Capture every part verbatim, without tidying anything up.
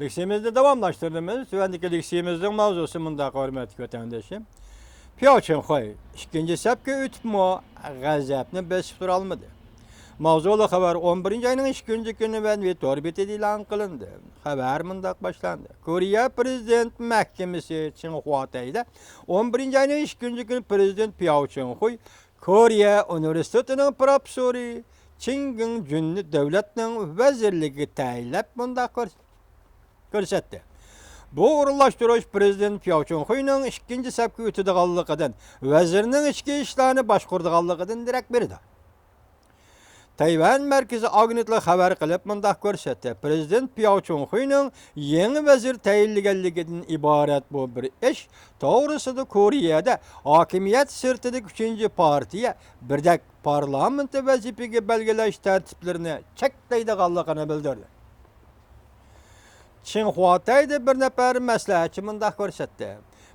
لېكسىيىمىزنى داۋاملاشتۇرىمىز. تۆۋەندىكى لېكسىيىمىزنىڭ ماۋزۇسى مۇنداق، ھۆرمەتلىك ۋەتەندىشىم. پياۋ چىڭخۇي ئىككىنچى سەپكە ئۆتۈپمۇ غەزەپنى بېسىپ تۇرالمىدى. ماۋزۇلۇق خەۋەر ئون بىرىنچى ئاينىڭ ئىككىنچى كۈنى مەدەنىيەت تور بېتىدە ئېلان قىلىندى. خەۋەر مۇنداق باشلاندى. كورېيە پىرېزىدېنت مەھكىمىسى چىڭخۇاتەيدە ئون بىرىنچى ئاينىڭ ئىككىنچى كۈنى پىرېزىدېنت پياۋ چىڭخۇي كورېيە ئۇنىۋېرسىتېتىنىڭ پروفېسسورى چىڭ گېڭجۈننى دۆلەتنىڭ ۋەزىرلىكىگە تەيىنلەپ مۇنداق كۆرسەتتى. كۆرسەتتى. بۇ ئورۇنلاشتۇرۇش پىرېزىدېنت پياۋ چۈنخۇينىڭ ئىككىنچى سەپكە ئۆتىدىغانلىقىدىن، ۋەزىرنىڭ ئىچكى ئىشلارنى باشقۇرىدىغانلىقىدىن دېرەك بېرىدۇ. تەيۋەن مەركىزىي ئاگېنتلىقى خەۋەر قىلىپ مۇنداق كۆرسەتتى، پىرېزىدېنت پياۋ چۈنخۇينىڭ يېڭى ۋەزىر تەيىنلىگەنلىكىدىن ئىبارەت بۇ بىر ئىش توغرىسىدا كورېيەدە ھاكىمىيەت سىرتىدىكى ئۈچىنچى پارتىيە بىردەك پارلامېنت ۋەزىپىگە بەلگىلەش تەرتىپلىرىنى چەكلەيدىغانلىقىنى بىلدۈردى. چىڭ خۇاتەيدە بىر نەپەر مەسلىھەتچى مۇنداق كۆرسەتتى،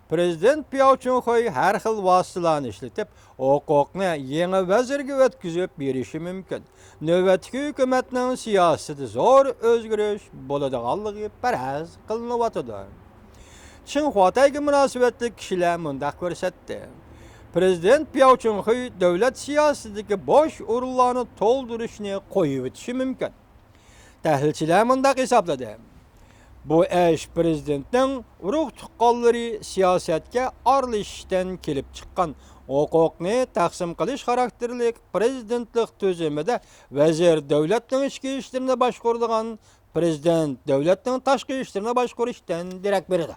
پىرېزىدېنت پياۋ چۈنخۇي ھەر خىل ۋاسىتىلارنى ئىشلىتىپ، ھوقۇقنى يېڭى ۋەزىرگە ئۆتكۈزۈپ بېرىشى مۇمكىن. نۆۋەتتىكى ھۆكۈمەتنىڭ سىياسىتىدە زور ئۆزگىرىش بولىدىغانلىقى پەرەز قىلىنىۋاتىدۇ. چىڭ خۇاتەيگە مۇناسىۋەتلىك كىشىلەر مۇنداق كۆرسەتتى، پىرېزىدېنت پياۋ چۈنخۇي دۆلەت سىياسىتىدىكى بوش ئورۇنلارنى تولدۇرۇشنى قويۇۋېتىشى مۇمكىن. تەھلىلچىلەر مۇنداق ھېسابلىدى، بۇ ئىش پىرېزىدېنتنىڭ ئۇرۇق تۇغقانلىرى سىياسەتكە ئارىلىشىشتىن كېلىپ چىققان، ھوقۇقنى تەقسىم قىلىش خاراكتېرلىك پىرېزىدېنتلىق تۈزۈمىدە ۋەزىر دۆلەتنىڭ ئىچكى ئىشلىرىنى باشقۇرىدىغان پىرېزىدېنت دۆلەتنىڭ تاشقى ئىشلىرىنى باشقۇرۇشتىن دېرەك بېرىدۇ.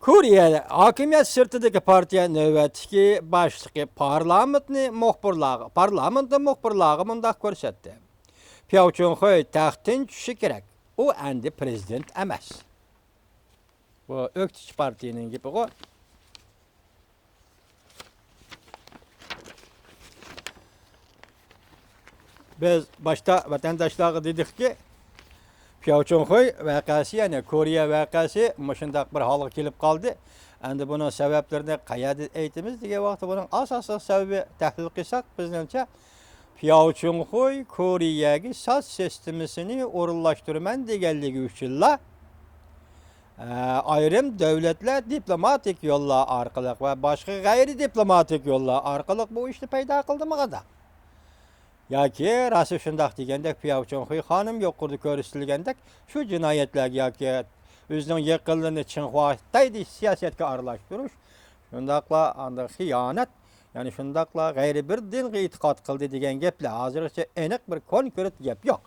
كورېيە ھاكىمىيەت سىرتىدىكى پارتىيە نۆۋەتتىكى باشلىقى پارلامېنتنى مۇخبىرلارغا، پارلامېنتتا مۇخبىرلارغا مۇنداق كۆرسەتتى، پياۋ چۈنخۇي تەختتىن چۈشۈشى كېرەك. ئۇ ئەمدى پىرېزىدېنت ئەمەس. بۇ ئۆكتىچى پارتىيىنىڭ گېپىغۇ. بىز باشتا ۋەتەنداشلارغا دېدۇقكى، پياۋ چۈنخۇي ۋەقەسى، يەنى كورېيە ۋەقەسى مۇشۇنداق بىر ھالغا كېلىپ قالدى. ئەمدى بۇنىڭ سەۋەبلىرىنى قەيەردە ئېيتىمىز دېگەن ۋاقىتتا، بۇنىڭ ئاساسلىق سەۋەبى، تەھلىل قىلساق، بىزنىڭچە، پياۋ چۈنخۇي كورېيەگە ساز سىستېمىسىنى ئورۇنلاشتۇرىمەن دېگەنلىكى ئۈچۈنلا، ئە، ئايرىم دۆلەتلەر دىپلوماتىك يوللار ئارقىلىق ۋە باشقا غەيرىي دىپلوماتىك يوللار ئارقىلىق بۇ ئىشنى پەيدا قىلدى ماڭىدا. ياكى راستى شۇنداق دېگەندەك، پياۋ چۈنخۇي خانىم يۇقىرىدا كۆرسىتىلگەندەك شۇ جىنايەتلەرگە ياكى ئۆزىنىڭ يېقىنلىرىنى چىڭ خۇاتەي دېيىش سىياسەتكە ئارىلاشتۇرۇش، شۇنداقلا ئاندىن خىيانەت، يەنى شۇنداقلا غەيرىي بىر دىنغا ئېتىقاد قىلدى دېگەن گەپلەر ھازىرغىچە ئېنىق بىر كونكرېت گەپ يوق.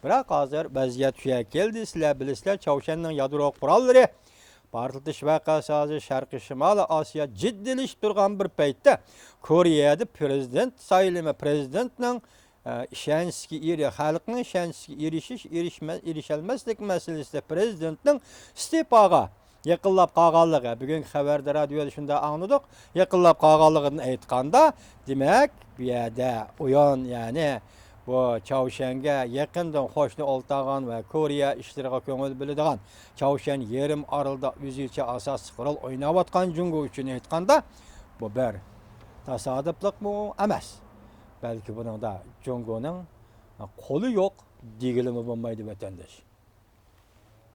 بىراق ھازىر ۋەزىيەت شۇ يەرگە كەلدى، سىلەر بىلىسىلەر، چاۋشيەننىڭ يادرو قوراللىرى پارتلىتىش ۋەقەسى ھازىر شەرقىي شىمالىي ئاسىيا جىددىيلىشىپ تۇرغان بىر پەيتتە، كورېيەدە پىرېزىدېنت سايلىمى، پىرېزىدېنتنىڭ، ئە، ئىشەنچىسىگە ئېرى-، خەلقنىڭ ئىشەنچىسىگە ئېرىشىش، ئېرىشمە-، ئېرىشەلمەسلىك مەسىلىسىدە پىرېزىدېنتنىڭ ئىستېپاغا يېقىنلاپ قالغانلىقى، بۈگۈنكى خەۋەردە، رادىيودا شۇنداق ئاڭلىدۇق، يېقىنلاپ قالغانلىقىدىن ئېيتقاندا، دېمەك، بۇ يەردە ئويۇن، يەنى بۇ چاۋشيەنگە يېقىندىن قوشنا ئولتۇرغان ۋە كورېيە ئىشلىرىغا كۆڭۈل بۆلىدىغان، چاۋشيەن يېرىم ئارىلىدا ئۆزىچە ئاساسلىق رول ئويناۋاتقان جۇڭگو ئۈچۈن ئېيتقاندا، بۇ بىر تاسادىپلىقمۇ ئەمەس، بەلكى بۇنىڭدا جۇڭگونىڭ قولى يوق دېگىلىمۇ بولمايدۇ، ۋەتەنداش.